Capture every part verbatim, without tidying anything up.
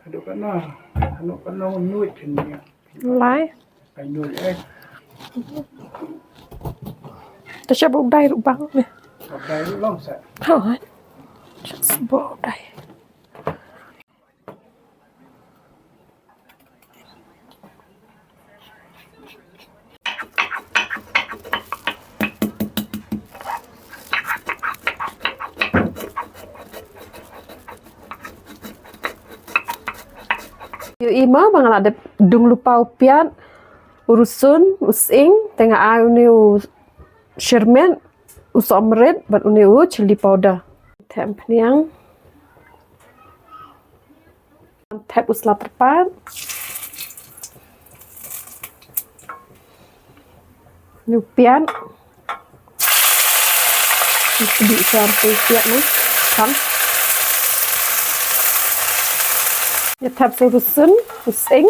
Haduh katno, haduh katno ngut phin ïa. Lai. Ai ngut eh. Ta sha bok dai ruh bang ne. Bok dai ruh long sa. Ha. Sha bok dai. Ïohi ma ba nga la dep dung lypa u piat, u rsun, u sying, te nga ai une u shyrmit, u sohmrit bad une u chilli powder. Them phniang. Thep u sla tyrpad. Une u piat. Une u piat, une u piat ne. Tang. Ïa thep sa u rsun, u sying.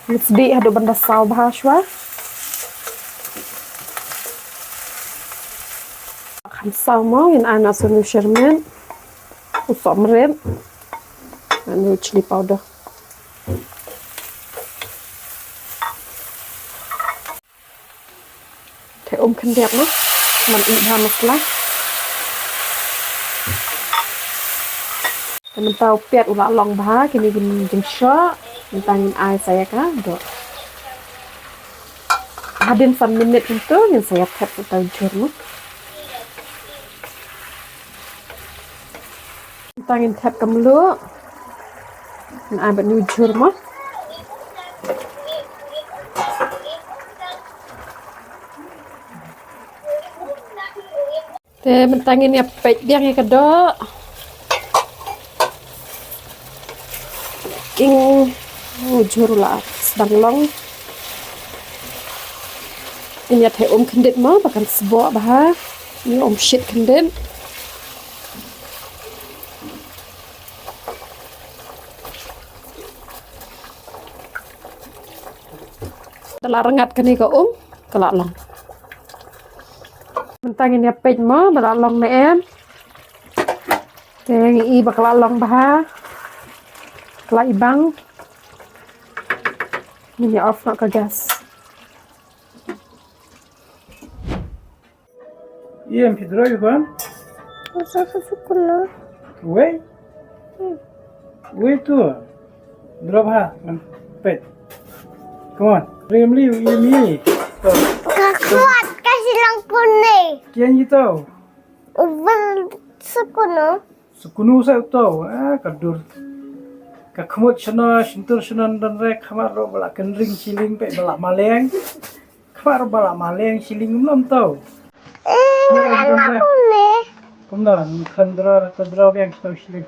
Ngi sdieh haduh ban da saw bha shuwa. Khan saw mo, ngin ai na sa une u shyrmit, u sohmrit, bad une u chilli powder. Te um khyndiat mo. Ban ih bha masala. Te mynta u piat u la long bha, kine ki jingshoh. Mynta ngin ai sa ïa ka doh. Hadien san minit kumto ngin sa ïa thep uta u jhur mo. Mynta ngin thep ka mluh. Ngin ai bad une u jhur mo. Te mynta ngin ïa peit biang ïa ka doh. Ing, u jhur u la sdang long. Ngin ïa thep um khyndiat mo ba kan sboh bha. Ngin um shit khyndiat. Te la rngat kane ka um, ka la long. Mynta ngin ïa peit mo ba la long ne em. Te ngi i ba ka la long bha. Ka la i bang. Ngin ïa off noh ka gas. Ïa, em phi dro ïa kon? Usa ka sukun no. Wei? Hmm. Wei tu. Dro bha, man pet. Come on. Rim liu, ïa mi. Ka kwat, ka silang kune. Kian ïa tau. Ubel sukun no. Sukunu sa uto, ah, ka dur. Ka khmut shana, shintur shana, dan rek, khamar ro, bala kenring, shilling, pe, bala maleng. Khamar ro, bala maleng, shilling, mlam tau. Eh, mala dan rek. Kumne. Kumna, khandra, khandra, biang, shilling.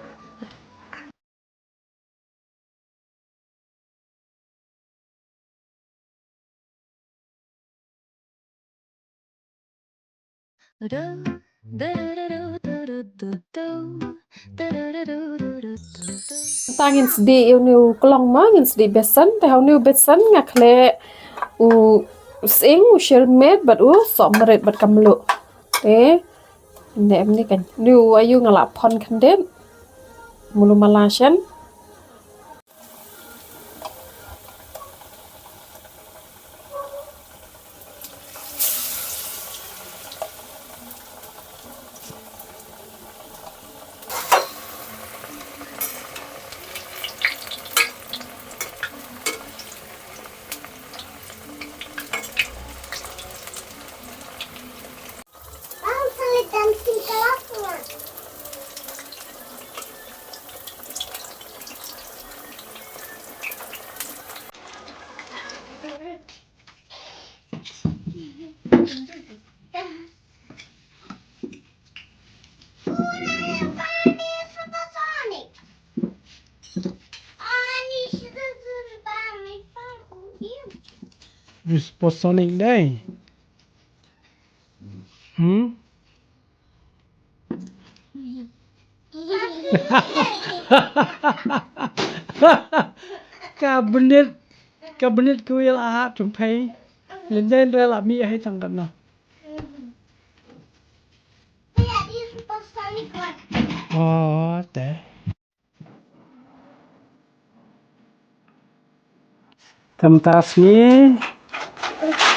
Tang ngin sdih ïa une u klong ma, ngin sdih besan, te ha une u besan nga khleh u sying, u shyrmet, bad u sohmarit, bad ka mluh. Te ne em ni kan. Une u ayu nga la phon khyndiat. Mulu mala shen. Supersonic dai. Hmm? Ka bnit, ka bnit ku ïa la ha tum phei. Lyndet re la mi hai tang kan na. Oh, te. Te mynta sngi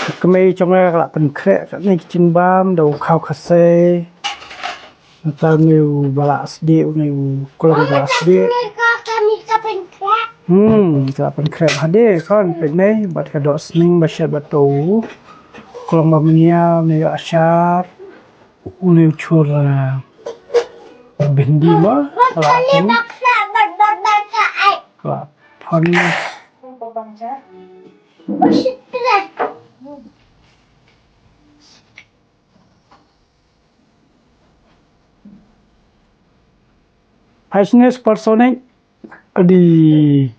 ka kmie jong nga ka la pynkhreh kane ka jingbam da u khaw khasi. Mynta ngi u ba la sdieh, ngi u klong ba la sdieh. Hmm, ka la pynkhreh hadien kan pynne bad ka doh sning ba shet bad u klong ba mynniaw, ngi ïoh ashar. Une u chur, eh, bindi ma, la pun. La pun. Hai sini supersonic. Adi.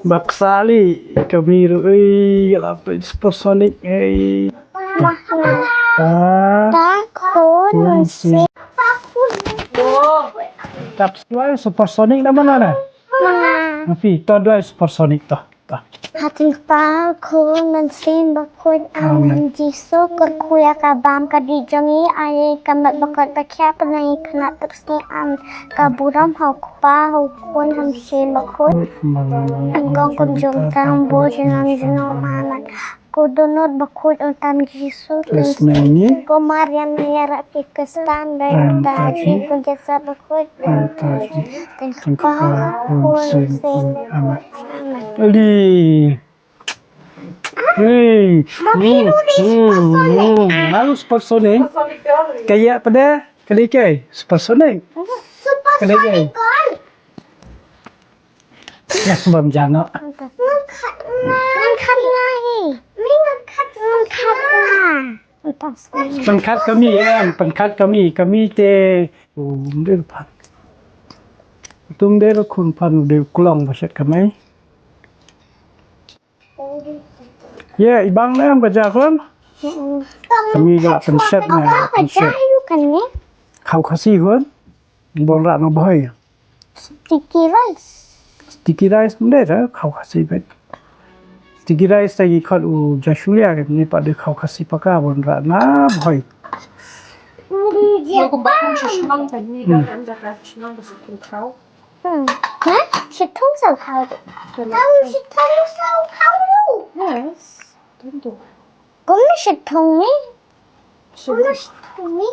Baksa li kami ruh, eh, la supersonic, eh. Ah. Takut. Tap dua supersonic nama nana? Tapi to dua supersonic to. To. Hatin pa khun mynsiem bakhuid. Amen. Jisu kyrkhu ïa ka bam ka dih jong ngi, ai ka met bakhuid bakhiah pynlong ïa kane ka sngi. Amen. Ka burom ha u Kpa, ha u Khun, ha u Mynsiem Bakhuid. Amen. Nyngkong kumjuh mynta, bun junom junom. Amen. Ko dohnud bakhuid, u tam Jisu. Yes, mami. Ko Maria, Maria, Khristan, Amen. Ko Joseph bakhuid. Amen. Thank you. Amen. Amen. Amen. Hey. Hmm, hmm, hmm. Lalu supersonic. Kayak pada, kali kai. Supersonic. Kali kai. Ya, sebab jana. Ngam khat ngai. Ngam khat ngai. Ngam khat ngai. Pynkhat kami, em, pynkhat kami, kami te, um, dei phan. Tum dei khun phan, dei klong ba shet kami. Ye, i bang ne em ka ja khun? Kami ga pynshet ne, pynshet. Khaw Khasi khun. Bon rat no boy. Sticky rice. Sticky rice mynta da khaw Khasi bet. Sticky rice ta ki khot u Jasulia ke ni pa de khaw Khasi paka bon ra na boy. Ko ba ko shi shmang ta ni da kan da ka shmang ba su khaw. Hmm. Ha? Shi thong sa khaw. Khaw shi thong sa khaw. Yes. Don't do. Kumno shi thong ni? Kumno shi thong ni?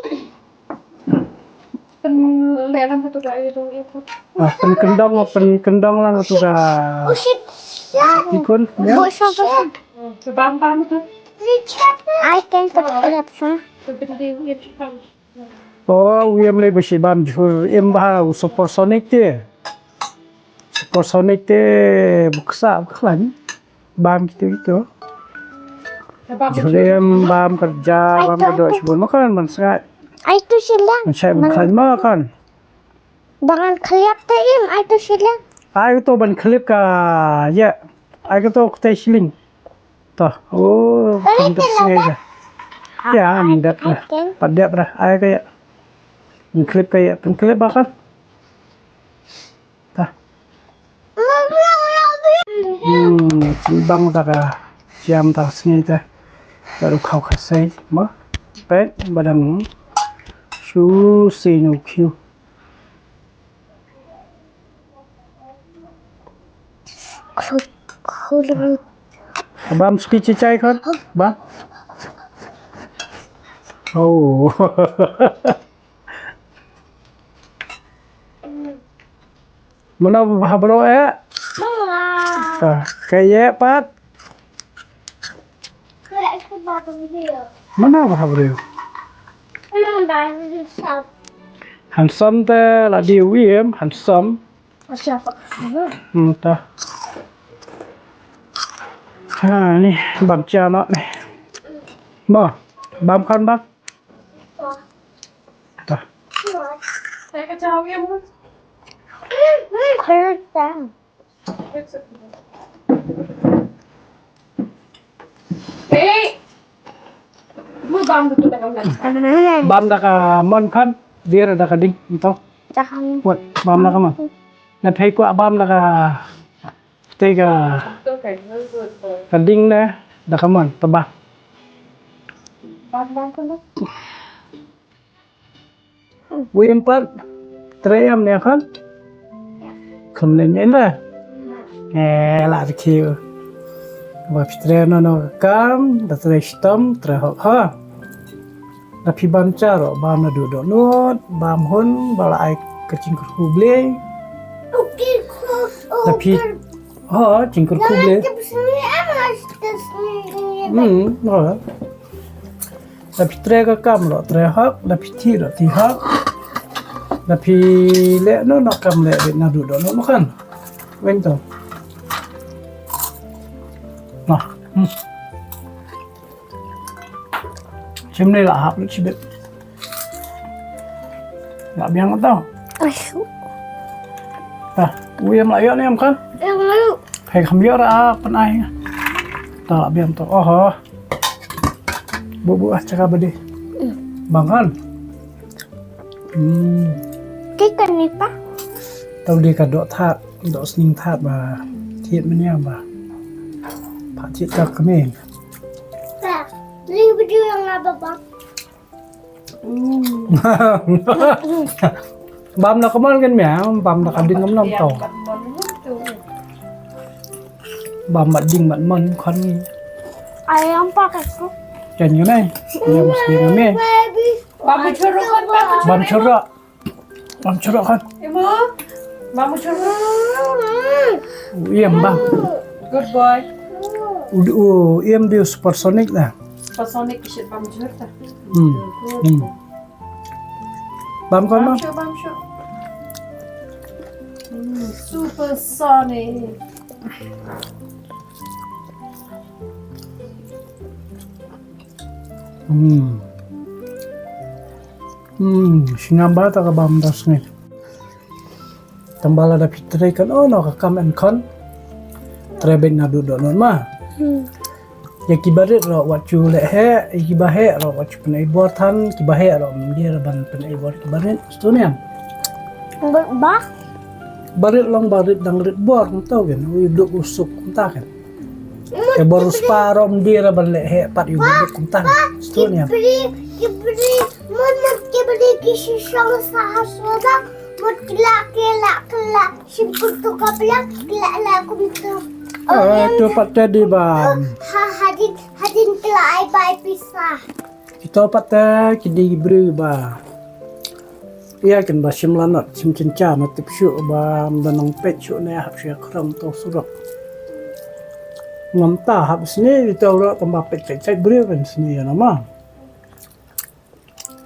Pynleh lang ka tu ka ïa dong ïa tu. Ah, pynkyndong, pynkyndong lang ka tu ka. Oh shit. Ikun, ya. Bo shong, bo shong. Bam bam tu. Ai ken tu klep sa. Pynkyndong ïa tu. Oh, u ïam lei ba shi bam jhur im ba u supersonic te. Supersonic te buksa buklan. Bam kitu kitu. Jhur im bam kerja bam kedo shibun makan man sangat. Ai tu silang. Man sangat makan makan. Bangan kliap te im ai tu silang. Ai tu ban kliap ka ya. Ai tu kte siling. Toh, oh, kan tu sini aja. Ya, mendat lah. Padat lah. Ai kayak pengklip kayak pengklip bahkan. Tah. Hmm, bang ta ka jam ta sini ta. Baru kau kasih, ma. Pet badang. Shu sinu kiu. Bam speech chai khon. Bam. Oh. Mano habro eh? Kaye pat. Mana ba ha briew? Handsome te la dei u im, handsome. Hmm, ta. Ha, ni bam cha noh ni. Mo, bam khon bam. Ta. Clear down. Bam da ka mon khon, dir da ka ding, to. Wat, bam da ka mon. Na phi kwah bam da ka, te ka, ka ding ne, da ka mon, to bam. Wi em pat, trei em ne khon. Khon ne ne. Eh, la de kiu. Ba phi trei noh noh ka kam, da trei shitom, trei hok ha. Da phi bam cha ruh, bam naduh dohnud, bam hun, ba la ai ka jingkyrkhu Blei. Da phi, ha, jingkyrkhu Blei. Hmm, ha. Da phi trei ka kam ruh trei hok, da phi thied ruh thied hok. Da phi leh noh noh kam leh beit naduh dohnud mo kan. Weng to. Nah. Hmm. Shim ne la hap lut shibit. La biang to. Ai, shu. Ta, u ïam la ïoh ne em kan? Ïam la ïoh. Hei, kham ïoh ra, ah, pyn ai. Ta la biang to. Oho. Bu bu ah, chaka badi. Hmm. Bang kan? Hmm. Ki kan ni pa? Tau di ka doh thad, doh sning thad ba. Thied mynniang ba. Pha thied ka kmie. Pa, ni video yang apa, Bang? Hmm. Bam na ka mon kan mia, bam na ka ding kam nam tau. Bam mat ding mat mon kan. Ayam pakai ku. Kan ngai. Yang mesti ngai. Bam churuk kan, bam churuk. Bam churuk. Bam churuk kan. Imo. Bam churuk. Ïam bam. Good boy. U, u, ïam dia supersonic dah. Supersonic ki shit bam churuk dah. Hmm. Hmm. Bam kan, bam? Bam churuk, bam churuk. Hmm, supersonic. Hmm. Hmm, sngewbha ta ka bam da sngi. Tang ba lada phi trei kan, oh, noh ka kam en khon. Trei beit naduh dohnud mo. Hmm. Ïa kiba rit ruh wat shu leh heh, ïa kiba heh ruh wat shu pynïaid bor than, kiba heh ruh ym dei ruh ban pynïaid bor kiba rit. Sngewthuh ne em? Ba, ba? Ba rit long ba rit dang rit bor kumta kan, u duk u suk kumta kan. Te bor u spah ruh ym dei ruh ban leh heh pat ïa u duk kumta kan. Sngewthuh ne em? Ki bri, ki bri, mut mut ki bri ki shisha sa ha soda, mut ki la, ki la, ki la. Shim kumtu ka pla, la la kumtu. Ah, tu pat tadi ba. Ha, hadin, hadin kla ai bai pisa. Kita pat ta ki dei briew ba. Ïa kan ba shim lanot, shim cyncha na tip shuh ba, ba nang peit shuh ne hap shuh khram to surok. Ngam ta hap sni, ito ro tamba peit peit peit briew kan sni ïa nama.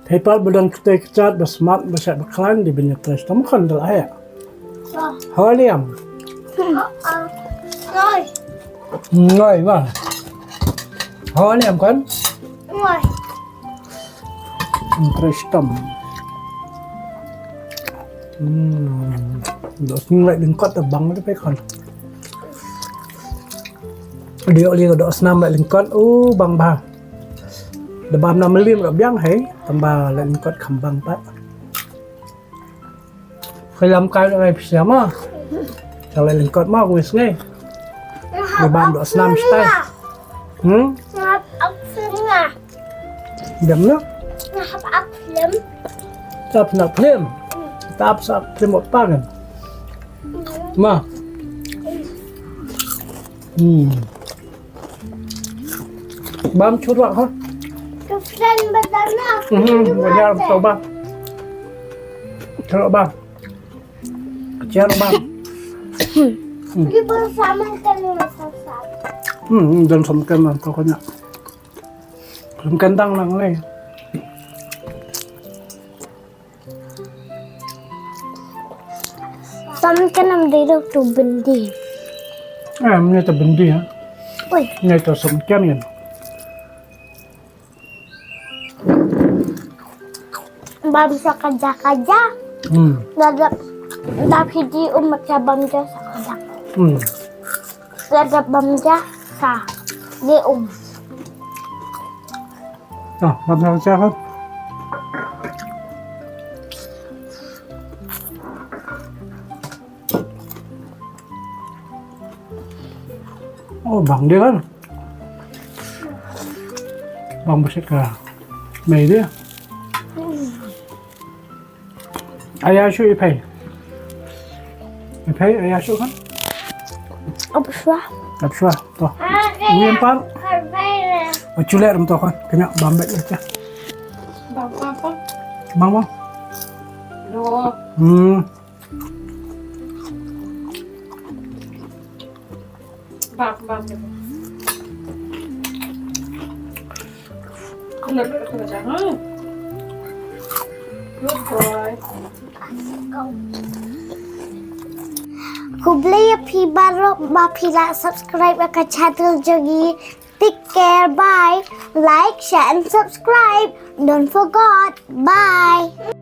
Hei pat ba dang kte kchat ba smat ba shat ba khlaiñ dei ban ïa trei stam khon da la heh. Hoi liam. Ngoi. Ngoi ba. Hoi liam kan? Ngoi. Trei stam. Hmm. Doh sning lai lyngkot da bang da pe khon. Dio li doh snam lai lyngkot u bang ba. Da bam na mlim ruh biang hei, tamba leh lyngkot kham bang pat. Khlem kai ruh ngai pisa ma. Ka leh lyngkot ma wis ngai. Da bam doh snam stai. Hmm? Ngap ak film nga. Dem na? Ngap ak film. Tap na film. Tap sa film wat pangan. Ma. Hmm. Bam churuk ha. Kefren badana. Mhm, wajar betul bam. Churuk bam. Churuk bam. Di bersama kan masa. Hmm, dan samkan lah pokoknya. Samkan tang lang leh. Samkan am dei tu bindi. Eh, mne to bindi ha. Oi. Mne to samkan kan. Bam sa kaja kaja. Hmm. Dada da pidi um cha bam cha sa kaja. Hmm. Dada bam cha sa. Di um. Ah, bam sa kaja kan. Oh, bang dia kan. Bang besit ka. Mai dia. Aya shu ipai. Ipai aya shu kan? Apa shuwa? Dap shuwa to. Wi em par. Wa chule ram to kan kanya bam bet ya. Bang bang bang. Bang bang. Lo. Hmm. Bang bang. Kena kena jangan. Good boy. Khublei ïa phi baroh ba phi la subscribe ïa ka channel jong ngi. Take care, bye. Like, share and subscribe. Don't forget. Bye.